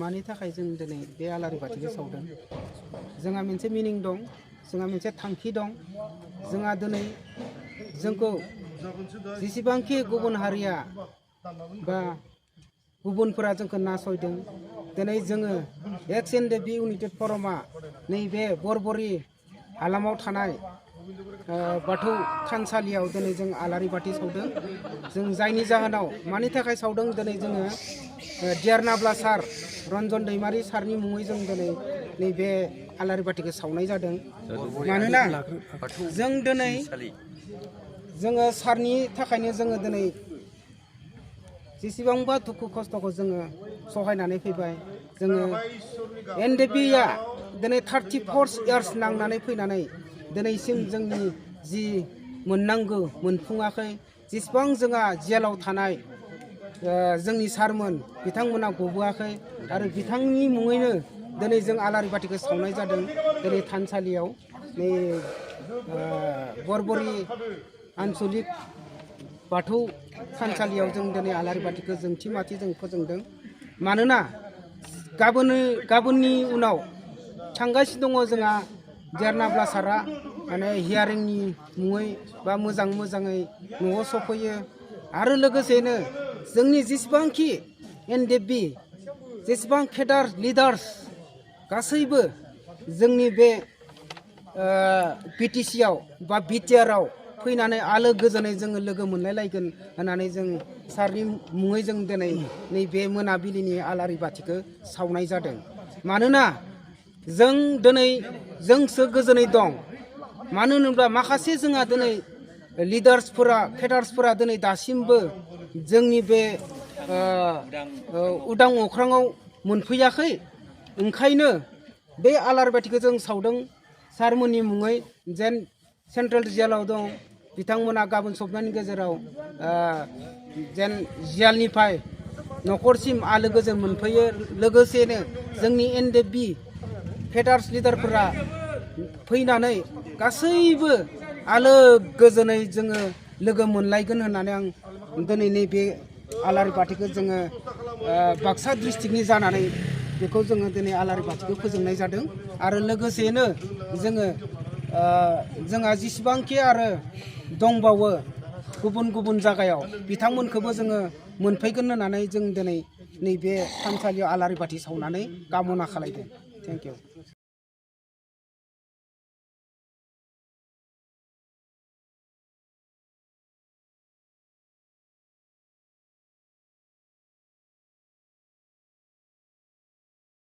मानि थाखाय जों दिनै बे आलारि बाथिखौ सावदों जोंहा मोनसे मिनिं दं जोंहा मोनसे थांखि दं जोंहा दिनै जोंखौ जेसेबांखि गुबुन हारिया बा गुबुनफोरा जोंखौ नासयदों दिनै जोङो एक्स एनडेबि इउनाइटेड फरमआ नैबे बरबरि हालामाव थानाय बाथौ थानसालियाव दिनै जों आलारि बाथि सावदों जों जायनि जाहोनाव मानि थाखाय सावदों दिनै जोङो देरनाब्ला सार रन्जन दैमारि सारनि मुङै जों दिनै नैबे आलारि बाथिखौ सावनाय जादों मानोना जों दिनै जोङो सारनि थाखायनो जोङो दिनै जेसेबांबा दुखु खस्थ'खौ जोङो सहायनानै फैबाय जोङो एनडेबिआ दिनै 34 इयार्स नांनानै फैनानै दिनैसिम जोंनि जि मोननांगौ मोनफुङाखै जेसेबां जोंहा जेलाव थानाय जोंनि सारमोन बिथांमोना गबोआखै आरो बिथांनि मुङैनो दिनै जों आलारि बाथिखौ सावनाय जादों दिनै थानसालियाव नै बरबरि आनसलिक बाथौ थानसालियाव जों दिनै आलारि बाथिखौ जोंथि माथि जों फोजोंदों मानोना गाबोननि उनाव थांगासिनो दङ जोंहा देरनाब्ला सारा माने हियारिंनि मुङै बा मोजाङै न'आव सफैयो आरो लोगोसेनो जोंनि जेसेबांखि एनडेबि जेसेबां केडार लिडार्स गासैबो जोंनि बे बिटिसिआव बा बिटिआरआव फैनानै आलो गोजोनै जोङो लोगो मोनलायलायगोन होननानै जों सारनि मुङै जों दिनै नैबे मोनाबिलिनि आलारि बाथिखौ सावनाय जादों मानोना जों दिनै जोंसो गोजोनै दं मानो होनोब्ला माखासे जोंहा दिनै लिडार्सफोरा केडार्सफोरा दिनै दासिमबो जोंनि बे उदां अख्राङाव मोनफैयाखै ओंखायनो बे आलारि बाथिखौ जों सावदों सारमोननि मुङै जेन सेन्ट्रेल जेलाव दं बिथांमोना गाबोन सप्तानि गेजेराव जेन जेलनिफ्राय न'खरसिम आलो गोजोन मोनफैयो लोगोसेनो जोंनि एनडेबि केडार्स लिडारफोरा फैनानै गासैबो आलो गोजोनै जोङो लोगो मोनलायगोन होननानै आं दिनै नैबे आलारि बाथिखौ जोङो बाक्सा डिस्ट्रिक्टनि जानानै बेखौ जोङो दिनै आलारि बाथिखौ फोजोंनाय जादों आरो लोगोसेनो जोङो जोंहा जेसेबांखि आरो दंबावो गुबुन जायगायाव बिथांमोनखौबो जोङो मोनफैगोन होननानै जों दिनै नैबे थानसालियाव आलारि बाथि सावनानै कामना खालामदों थेंक इउ